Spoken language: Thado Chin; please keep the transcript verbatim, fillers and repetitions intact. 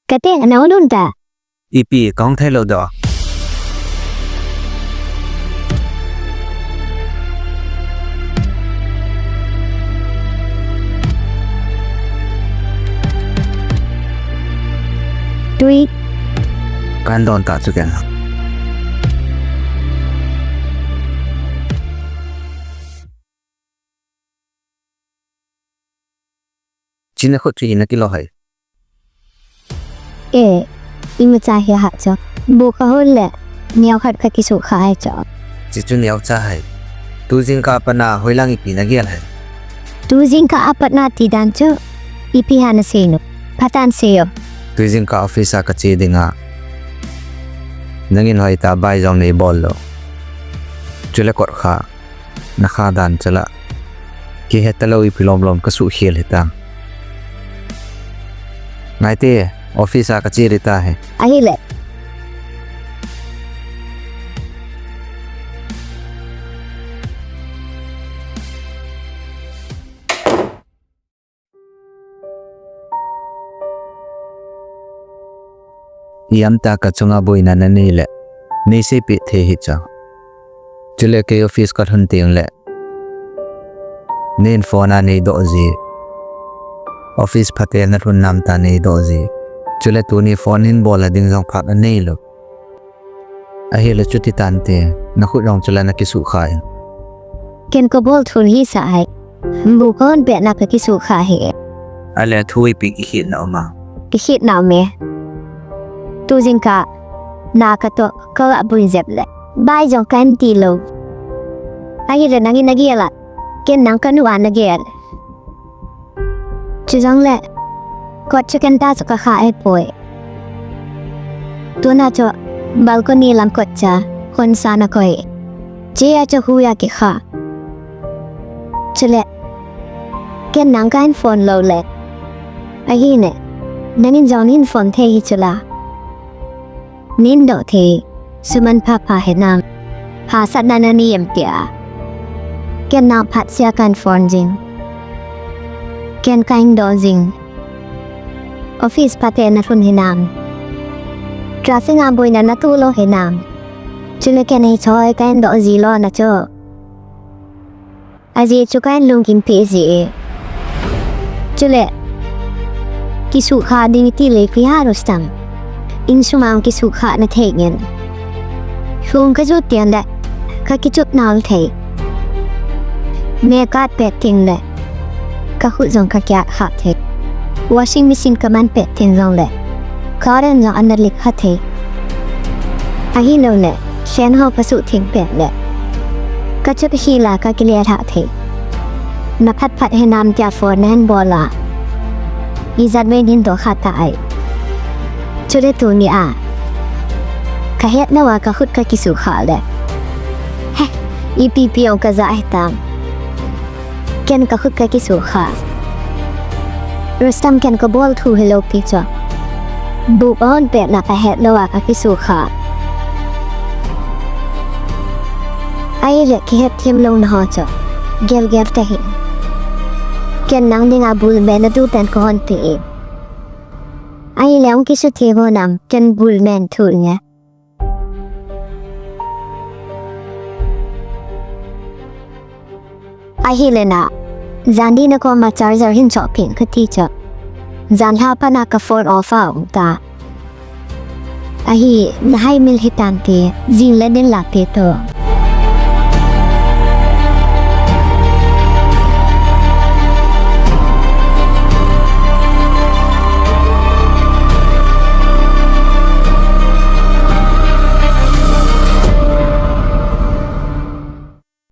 Kate, ana ulun ta. Ipi, kahung thei lou da. Tui. Kan don ta chu ken. China khut chu ina kilo hai. E, imacha hi ha cho. Bu kahon le, neo khat kakisuh kha hai cho. Chi chu neo cha hai. Tu jingkah a pat na hoilang ipi nagel hai. Tu jingkah a pat na ti dan chu, ipi ham nasei nom. Phat in seiyo. Tu jingkah office a kache ding a. Nangin hoitah a bai jong neibol lou. Chule kot kha. Nakha dan chala. Kihe talou ipi lom lom kasuh khel hita. Ngaite, office a kache ding tahi. Ahile. Ipi ham ta kachunga boina nanei le, neiseipeh thei hichu. Chule kei office kalhun teng le, neihin phone a neidoh ji. Office phaten nalhun nam ta neidoh ji. Chule tuni phone hin bol a ding jong phat nanei lou. Ahile chuti tante, nakhut jong chule nakisuh kha in. Ken kabol thu hi sa hai. Bu kahon pet na kakisuh kha hi. Ale thu ipi kikhetna um a. Kikhetna um e. Tu jingkah, na katoh, kala bui jep le. Bai jong kahin ti lou. Ahile nangin nagel a. Ken nang kanu a nagel. Chujongle, kot chu ken tah chu kakha ahipoi. Tuna chu, balcony lam kot cha, hon sa nakoi. Chea chu hui a kikha. Chule, ken nang kahin phone lou le. Ahine, nangin jong neihin phone thei hi chula. Neihin doh thei, suhman pha pha hinam. Hahsatna nanei em tia. Ken nang phatseh a kahin phone jing. Ken kahin doh jing. Office phaten nalhun hinam. Traffic a boina natoh lou hinam. Chule ken hiche hi kahin doh ji lou na chu. Ajeh chu kahin lunggim peh ji e. Chule, kisuh kha ding ti le ipi ham Rustam. Insung a kisuh kha nathei ngen. Lhung kajot teng le, kakichop nal thei. Mei kahat pet teng le, kakhut jong kakiat kha thei. Washing machine kaman pet teng jongle, current jong ana lik kha thei. Ahilouleh, fan ho kasuh theng pet le, kachot hi la kakile lha thei. Na phat phat hinam tia phone nahin bol a. Ijat vei neihin doh kha tai. Chule tuni a, kahet lou a kakhut kakisuh kha le. He, ipi pi jong kaja hitam. Ken kakhut kakisuh kha. Rustam, ken kabol thu hilou pi chu. Bu kahon pet na kahet lou a kakisuh kha. Ahile kihet them louna ho chu. Gel gel tahih in. Ken nang dinga bul mei natu pen kahon pe e. Ahile hung kisuh thei hinam, ken bul mei thu nge. Ahile na, jan ni na koma charger hin choh peh in kati chu. Jan lha pat na ka phone off a um ta. Ahi, na haimil hitante, jing le din la pe to.